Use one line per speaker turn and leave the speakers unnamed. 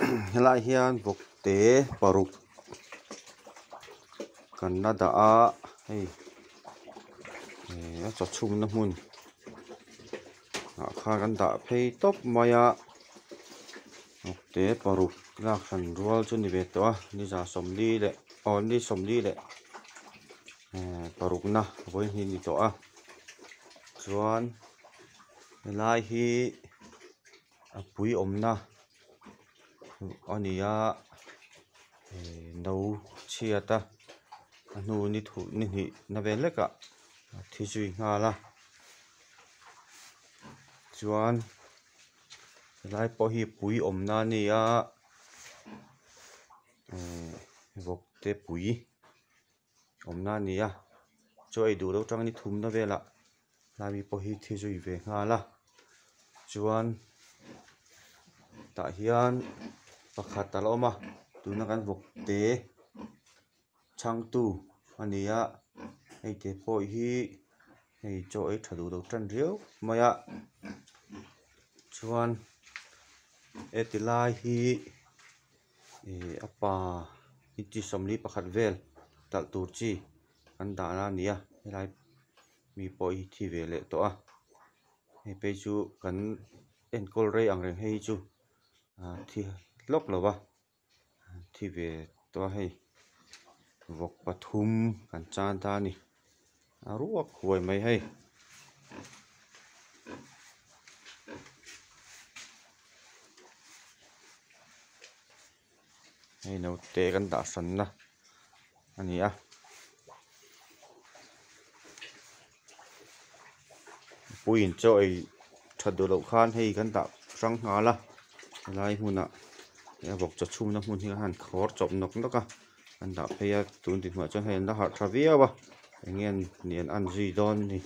Helaiah hian vawkte paruk kan la dah a hei ihh a chaw chhumna hmun ah khan an dah phei tawp mai a vawkte paruk lak hran rual chu a ni ve tawh a ni za sawmli leh aw ni sawmli leh ehh parukna vawihnih a ni tawh a chuan helai hi a pui awmna a ni a ihh no chhiat a a hnu ni thuh ni hnih na vel hlekah a thi zui nghal a chuan helai pawh hi pui awmna a ni a ihh vawk te pui awmna a ni a chaw ei duh loh tang ni thumna velah tlai mi pawh hi thi zui ve nghal a chuan tah hian pakhat a la awm a tuna kan vawk te chhangtu a ni a hei te pawh hi hei chaw ei tha duh lo tan riau mai a chuan heti lai hi ih a pa inchi sawmli pakhat vel talh tur chi an dahna a ni a helai mi pawh hi thi ve leh tawh a hei phei chu kan enkawl rei ang reng hei hi chu ah thi hlawk lo va thi ve tawh a hei vawk pathum kan chan ta a ni a ruak huai mai hei. Hei naute kan dah hranna a ni a puiin chaw ei that duh loh khan hei kan dah hrang nghal a helai hmunah he vawk chaw chhumna hmun hi a han khawr chawp nawk nawk a an dah phei a tun tih hnuah chuan hei an la harh tha viau a eng nge ni an an zui dawn ni.